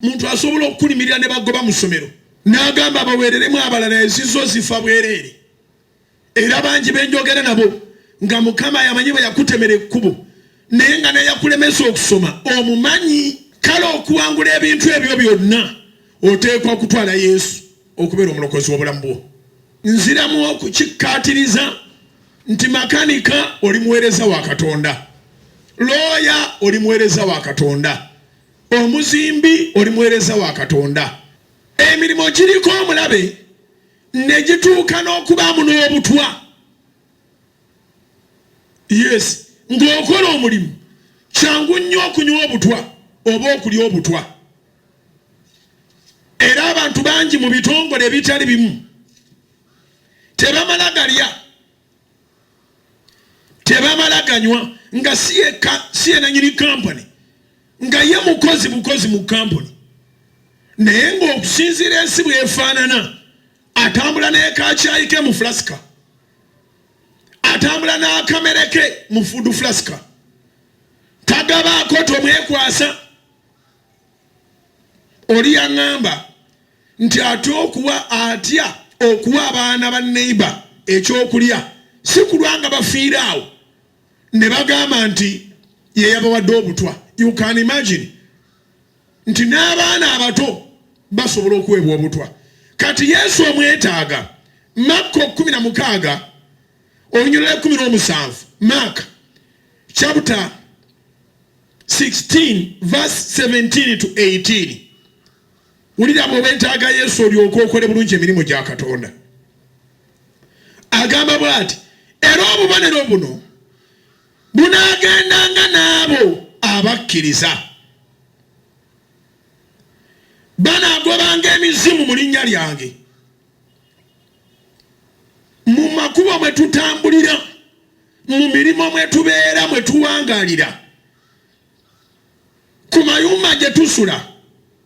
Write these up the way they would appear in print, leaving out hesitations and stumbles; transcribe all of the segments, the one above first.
Muntu asobola okukulimirira ne bagoba mu ssomero n'agamba baweereremu abalala, ezizo zifa bwereere. Era bangi benjogera nabo nga Mukama yamanyi bwe yakutemera ekkubo, naye nga neyakulemesa okusoma omumanyi. Kale okuwangula ebintu ebyo byonna oteekwa kutwala Yesu okubeera omulokozi w'obulamu bwo. Nziramu okukikkaatiriza nti makanika oli muweereza wa Katonda, looya oli muweereza wa Katonda, Omuzimbi oli muweereza wa Katonda. Emirimu giriko omulabe ne gituuka n'okubaamu n'obutwa. Yes, ng'okola omulimu kyangu nnyo okunywa obutwa oba okulya obutwa. Era abantu bangi mu bitongole ebitali bimu tebamala galya tebamala ganywa nga si yenanyini kampani nga ye mukozi bukozi mu kampuni, naye ng'okusinziira ensi bwefaanana atambula n'ekakyayi ke mu fulasika, atambula n'akamere ke mu fudu fulasika, tagabaako tomwekwasa. Oli yaŋŋamba nti atya okuwa atya okuwa abaana ba neighbor ekyokulya si kulwa nga bafiira awo ne bagamba nti yeyabawadde obutwa. You can imagine nti n'abaana abato basobola okuweebwa obutwa. Kati Yesu omwetaaga. Makko 16 olunyiriri 17, Mark chapter 16 verse 17 to 18. Wulira bw'owetaaga Yesu olyoke okole bulungi emirimu gya Katonda. Agamba bw'ati, era obubonero buno bunaagendanga n'abo abakkiriza, banaagobanga emizimu mu linnya lyange. Mu makubo mwe tutambulira, mu mirimu mwe tubeera, mwe tuwangalira, ku mayumba gye tusula,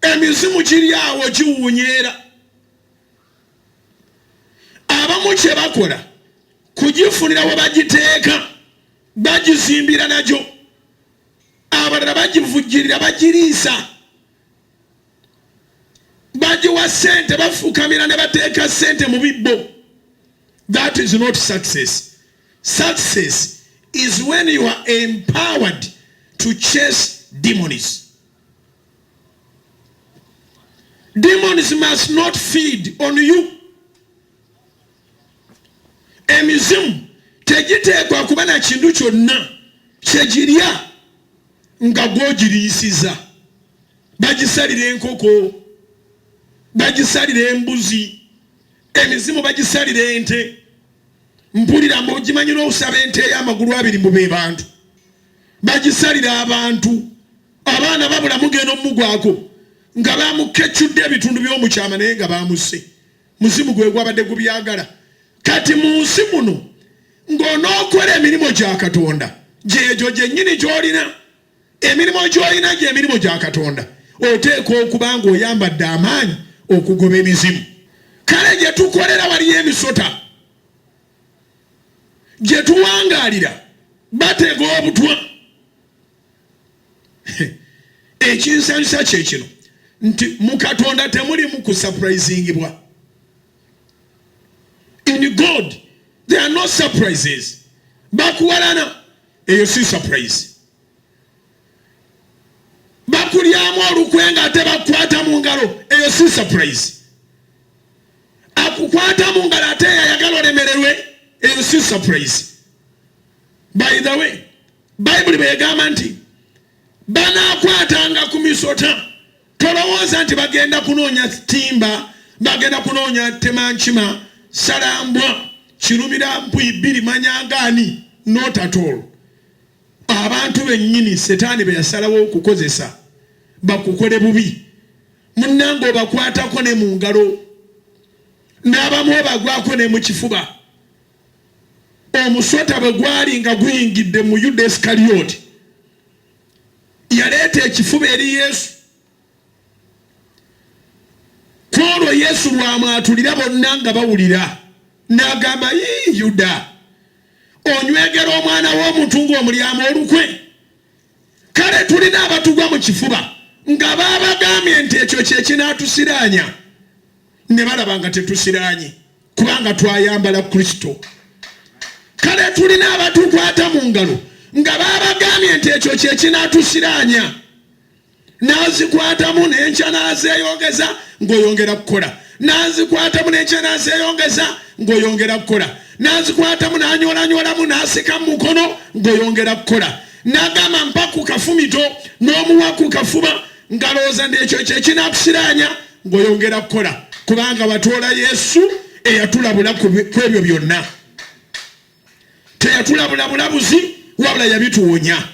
emizimu giri awo giwunyeera. Abamu kye bakola kugifunira we bagiteeka, bagizimbira nagyo, abalala bagivujjirira, bagiriisa, bagiwa ssente, bafukamira ne bateeka ssente mu bibbo. That is not success. Success is when you are empowered to chase demons. Demons must not feed on you. Emizimu tegiteekwa kuba na kintu kyonna kyegirya nga gwogiriisiza. Bagisalira enkoko, bagisalira embuzi, emizimu bagisalira ente. Mpulira mbu ogimanyi n'okusaba ente ey'amagulu abiri mbu be bantu. Bagisalira abantu, abaana babula mugenda omugwako nga bamukecudde ebitundu by'omukyama naye nga bamusse. Muzimu gwe gwabadde gubyagala. Kati mu nsi muno ng'onookola emirimu gya Katonda gyegyo gyennyini gy'olina, emirimu gy'olina gy'emirimu gya Katonda, oteekwa okuba ng'oyambadde amaanyi okugoba emizimu. Kale gye tukolera waliyo emisota, gye tuwangaalira batega obutwa. Ekinsanyusa kye kino nti mu Katonda temulimu kusapurayizingibwa. In God there are no surprises. Bakuwalana, eyo si surprise. Bakulyamu olukwe nga ate bakukwata mu ngalo, eyo si surprise. Akukwata mu ngalo ate yayagala olemererwe, eyo si surprise. By the way, Bayibuli bwegamba nti banaakwatanga ku misota, tolowooza nti bagenda kunoonya timba, bagenda kunoonya temankima, salambwa, kirumira mpuyi bbiri, manyangani. Not at all. Abantu bennyini setaani be yasalawo okukozesa bakukole bubi, munnange obakwatako ne mu ngalo, n'abamu obagwako ne mu kifuba. Omusota bwe gwali nga guyingidde mu Yuda Isikalyoti, yaleeta ekifuba eri Yesu. Ku olwo Yesu lwamwatulira bonna nga bawulira, n'agamba, yii Yuda, onywegera omwana w'omuntu ng'omulyamu olukwe? Kale tulina abatugwa mu kifuba Nga baabagambye nti ekyo kye kinaatusiraanya, ne balaba nga tetusiraanye, kubanga twayambala Kristo. Kale tulina abatukwata mu ngalo nga baabagambye nti ekyo kye kinaatusiraanya, n'azikwatamu n'enkya n'azeeyongeza ng'oyongera kukola, n'azikwatamu n'enkya n'azeeyongeza ng'oyongera kukola, n'azikwatamu n'anyoolanyolamu n'asika mu mukono ng'oyongera kukola, n'agamba mpa ku kafumito n'omuwa ku kafuba ngalowooza nti ekyo kye kinaakusiraanya ng'oyongera kukola, kubanga watoola Yesu eyatulabula ku ebyo byonna. Teyatulabula bulabuzi, wabula yabituwonya.